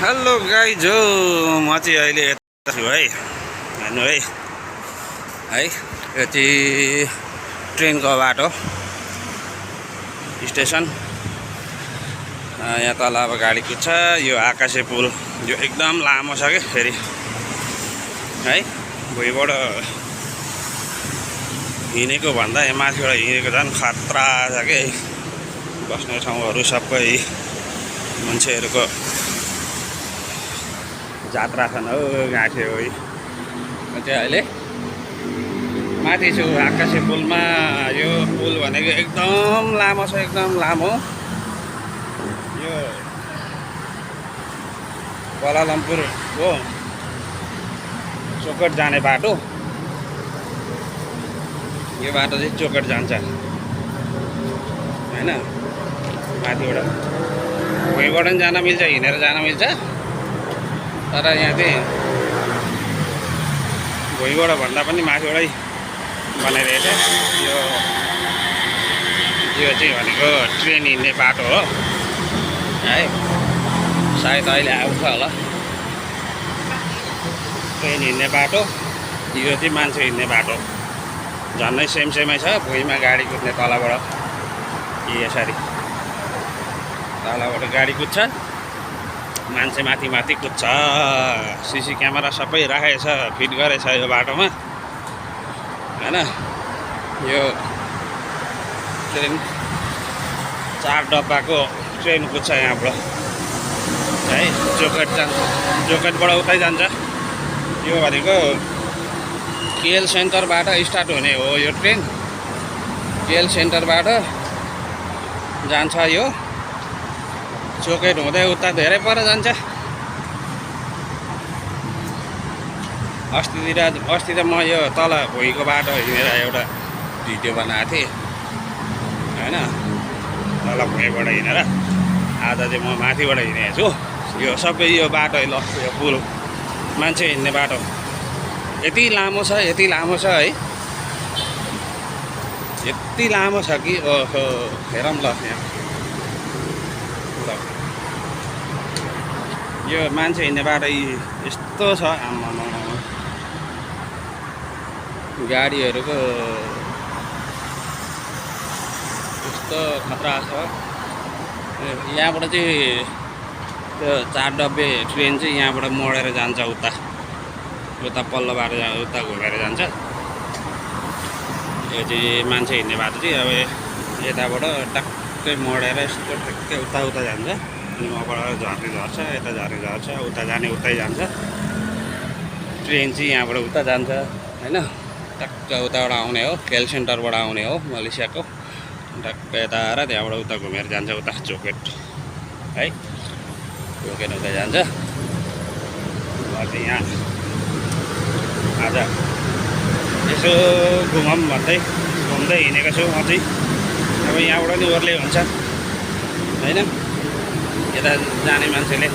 Hello guys हो म चाहिँ अहिले यता छु है हेर्नु है यो चाहिँ ट्रेनको बाटो स्टेसन। यहाँ तल अब गाडी कुद्छ। यो आकाशे पुल यो एकदम लामो छ क्या फेरि है। भुइँबाट हिँडेको भन्दा यहाँ माथिबाट हिँडेको झन् खतरा छ क्या। बस्ने ठाउँहरू सबै मान्छेहरूको जात्रा छन् हो गाँठे हो। म चाहिँ अहिले माथि छु आकाशे पुलमा। यो पुल भनेको एकदम लामो छ, एकदम लामो। यो क्वालालम्पुर हो चोकट जाने बाटो। यो बाटो चाहिँ चोकट जान्छ होइन। माथिबाट भुइँबाट पनि जान मिल्छ, हिँडेर जान मिल्छ। तर यहाँ चाहिँ भुइँबाट भन्दा पनि माथिबाटै बनाइरहेछ। यो चाहिँ भनेको ट्रेन हिँड्ने बाटो हो है। सायद अहिले आउँछ होला ट्रेन हिँड्ने बाटो। यो चाहिँ मान्छे हिँड्ने बाटो। झन्डै सेमै छ। भुइँमा गाडी कुद्ने तलबाट यसरी तलबाट गाडी कुद्छ, मान्छे माथि कुद्छ। सिसी क्यामेरा सबै राखेको छ, फिट गरेछ यो बाटोमा होइन। यो ट्रेन 4 डब्बाको ट्रेन कुद्छ यहाँबाट है। जोकट जान्छ, जोकटबाट उतै जान्छ। यो भनेको केएल सेन्टरबाट स्टार्ट हुने हो यो ट्रेन। केएल सेन्टरबाट जान्छ यो चोकट हुँदै उता धेरै पर जान्छ। अस्ति त म यो तल भुइँको बाटो हिँडेर एउटा भिडियो बनाएको थिएँ होइन। तल भुइँबाट हिँडेर आज चाहिँ म माथिबाट हिँडेको छु। यो सबै यो बाटो ल यो पुल मान्छे हिँड्ने बाटो यति लामो छ, यति लामो छ है। यति लामो छ कि ओहो हेरौँ ल यहाँ यो मान्छे हिँड्ने बाटो यस्तो छ। आम्मामा गाडीहरूको यस्तो खतरा छ। यहाँबाट चाहिँ त्यो 4 डब्बे ट्रेन चाहिँ यहाँबाट मोडेर जान्छ उता पल्लो बाटो उता घुमेर जान्छ। यो चाहिँ मान्छे हिँड्ने बाटो चाहिँ अब यताबाट टक्कै मोडेर यस्तो ठ्याक्कै उता जान्छ। अनि मबाट झर्ने झर्छ, यता झर्ने झर्छ, उता जाने उतै जान्छ। ट्रेन चाहिँ यहाँबाट उता जान्छ होइन। टक्क उताबाट आउने हो, केएल सेन्टरबाट आउने हो मलेसियाको। टक्क यता आएर त्यहाँबाट उता घुमेर जान्छ उता चोकट है। चोकट उता जान्छ। चाहिँ यहाँ आज यसो घुमौँ भन्दै घुम्दै हिँडेको छु म चाहिँ। अब यहाँबाट नि ओर्लै हुन्छ होइन। यता जाने मान्छेले